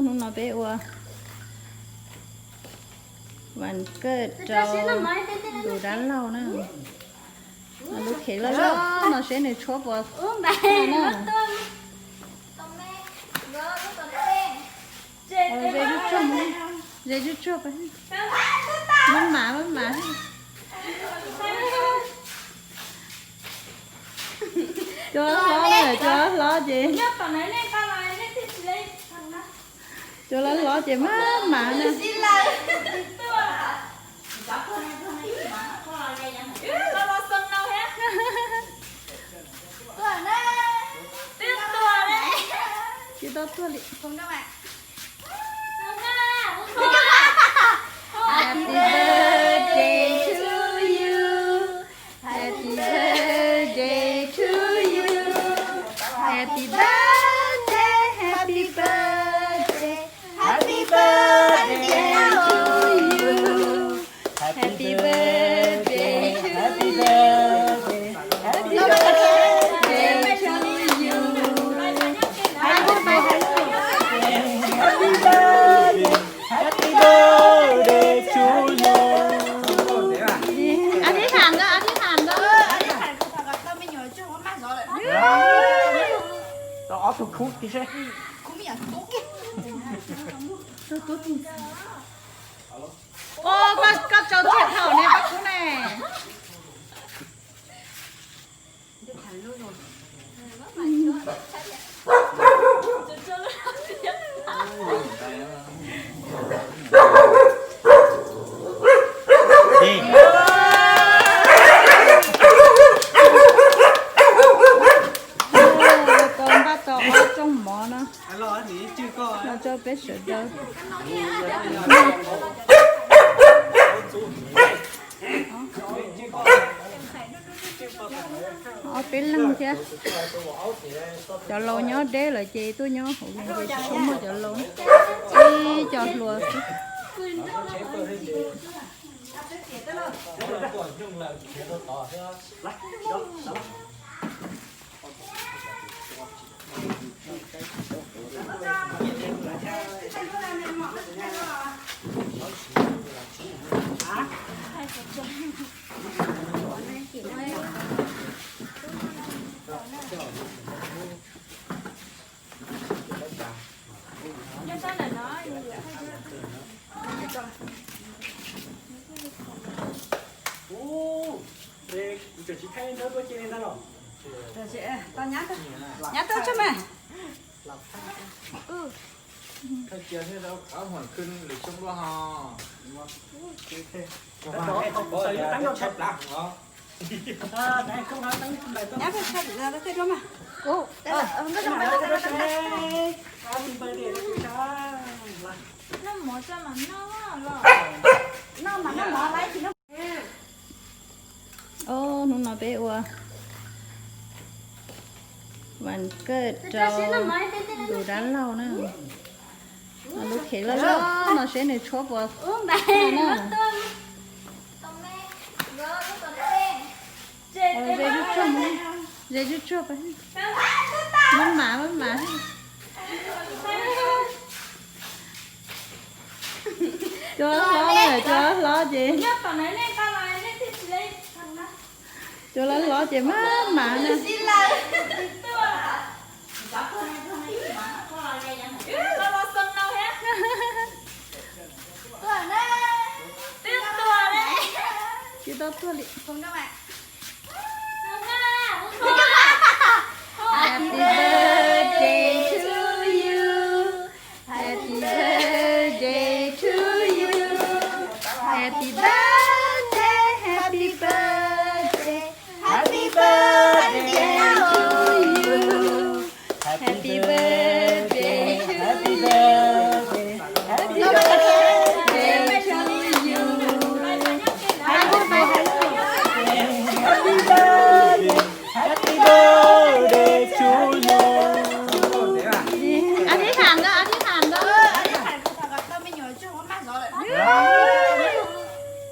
Hnub no peb ua vas kawj rau tus dab laug na. Lub khev loj loj no seb nws tshuab puas tag na. Ze zuj tsuag, ze zuj tsuag. Maj mam, maj mam. Cua hlob na, cua hlob ces, cua hlob hlob ces maj mam na. Tsis tau tuag li. Happy birthday to you. Happy birthday to you. Happy birthday, happy birthday, happy birthday to you. Happy birthday to you. Happy birthday, happy birthday to you. Happy birthday, happy birthday to you. Ab thib tham ntawd, ab thib tham ntawd. Tau ob tug khub tiag seb. Ua, koj, koj tsaug txiaj thaum ne, koj khub ne. Tau npaj tau ob rooj mov no, los rau peb sawv daws. Ob peb leeg thiab. Cov laus nyob deb lawm ces tuaj nyob hauv no ces tsis tshua muaj cov laus, ib co hluas xwb. Nyab tuaj tso mas. Nyab tuaj tso, tuaj tso mas. Hnub no peb ua vas kawj rau tus dab laug na. Lub khev loj loj no seb nws tshuab puas tag na. Ze zuj tsuag, ze zuj tsuag. Maj mam, maj mam. Cua hlob na, cua hlob ces, cua hlob hlob ces maj mam na. Tsis tau tuag li. Happy birthday to you. Happy birthday to you. Happy birthday, happy birthday, happy birthday to you. Happy birthday, happy birthday, happy birthday to you. Happy birthday, happy birthday to you. Ab thib tham ntawd, ab thib tham ntawd.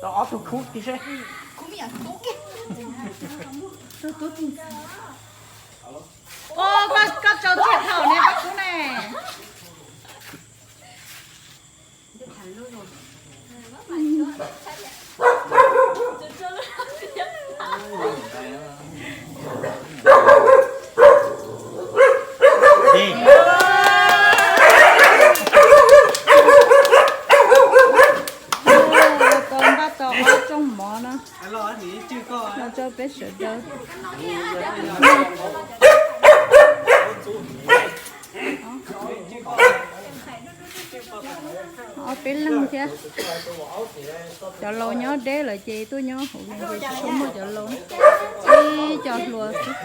Tau ob tug khub tiag seb. Ua, koj tsaug txiaj thaum ne, koj khub ne. Tau npaj tau ob rooj mov no los rau peb sawv daws. Ob peb leeg thiab. Cov laus nyob deb lawm ces tuaj nyob hauv no ces tsis tshua muaj cov laus, ib co hluas xwb.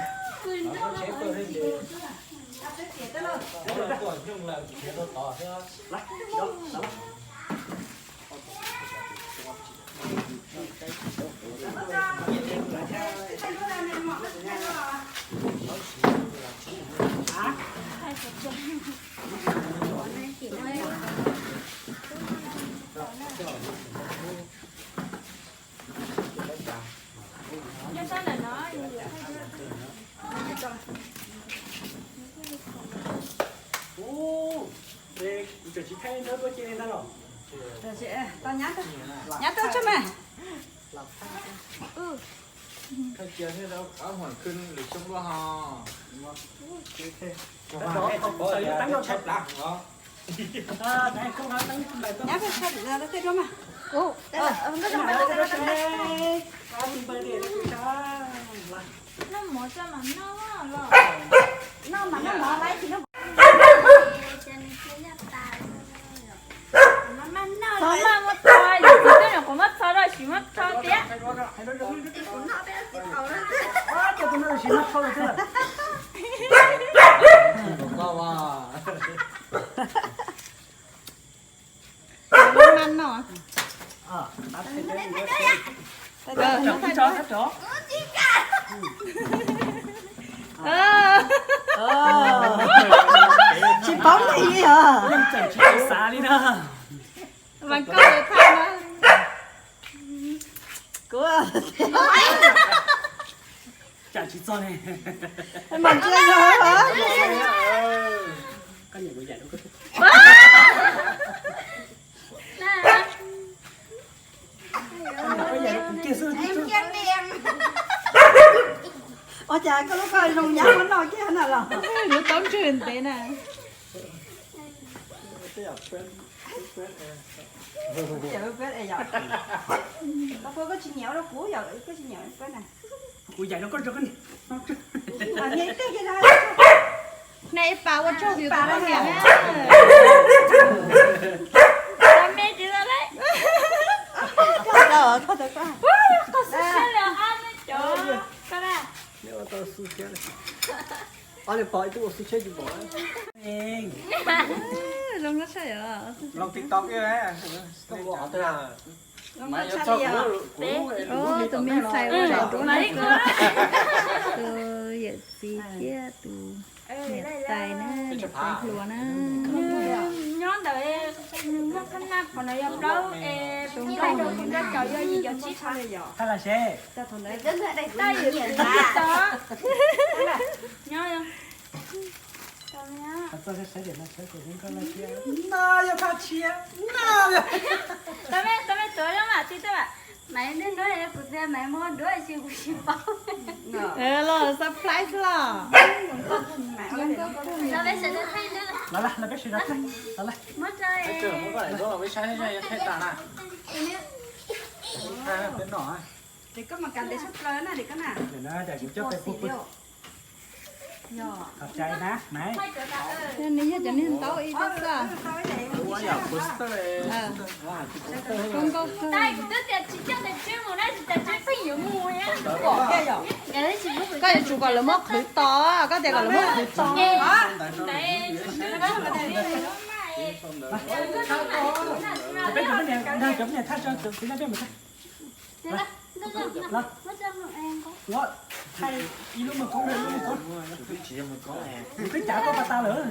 Nyab tuaj tso mas. Nyab tuaj tso tej duab mas. Noj mov tso mas noj los. Noj mas noj mov lawm tsis noj. Txhob maj muab txhob, yus txiv twb nyuam qhuav muab txhob rau, tsis muab txhob tiag. Maj maj noj. Tsis paub li os. Mas koj li thaj no. Kuv Tsam tsis txog ne. Mas ntsia yog hos. Ua cas koj lub koj zoo nyab muab noj kiag na los? Lub taub ntswg ntev na. Koj pab koj tsis nyiam rau kuv yom, koj tsis nyiam pab na. Kuv yaim rau koj tso koj niam. Nej ib pas ua tsaug view kuv poj niam na. Tau me tsis tau lawm. Koj tau, koj tau koj. Qhov xub siab li ob nej cov koj na. Ob niag pog ib tug ua xub siab tsis pom. Zoo nkauj tshaj yom. Los TikTok kiag. Tus me ntxhais ua daim duab na, tus yawm txiv thiab tus niam tais na, niam tais hluas na. Nyob ntawd nws muaj qhab naj qhov no yog plaub es tus nkauj tus nrog cov yog yim cov tsib qhov. Nyob Tau me, tau me tuav zoo mam ti tau. Maiv niaj hnub kuv tias maiv muab duab tsis kuv tsis paub. Los surprise los. Los peb sawv daws thaij, los muab rau. Ces koj mas kav ntev tshaj plaws na, ces koj na. Tsis pom xim li os. Qhov tseeb na, maiv. Nws yog cov niag ntaub ib co xwb. Zoo nkauj kawg. Kuv twb tias tsis coj tais tswb mus na, tsis tais tswb pheej yuav mus. Koj yuav tsum kom lawv muab qhwv tos, koj tias kom lawv muab qhwv tos. Peb cov poj niam, cov poj niam thaij tso, cov txiv na peb mus thaij. Los, thaij ib lub maj koob, ib lub maj koob. Kuv twb cav koj pas tas lawm.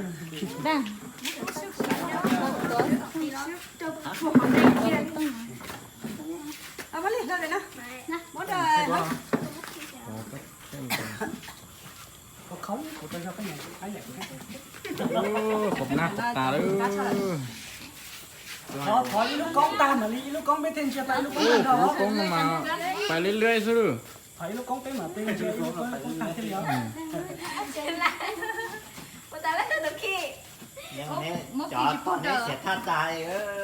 Qhov nab qhov tas lawm. Thov ib lub koob tag mam li ib lub koob, peb thiaj ntsia tau ib lub koob. Lub koob mas pais liab liab xwb. Thov ib lub koob peb mam li ntsia ib lub koob tag thiaj li. Ua tas lawm tus Cov tog neb siav thaj tas li.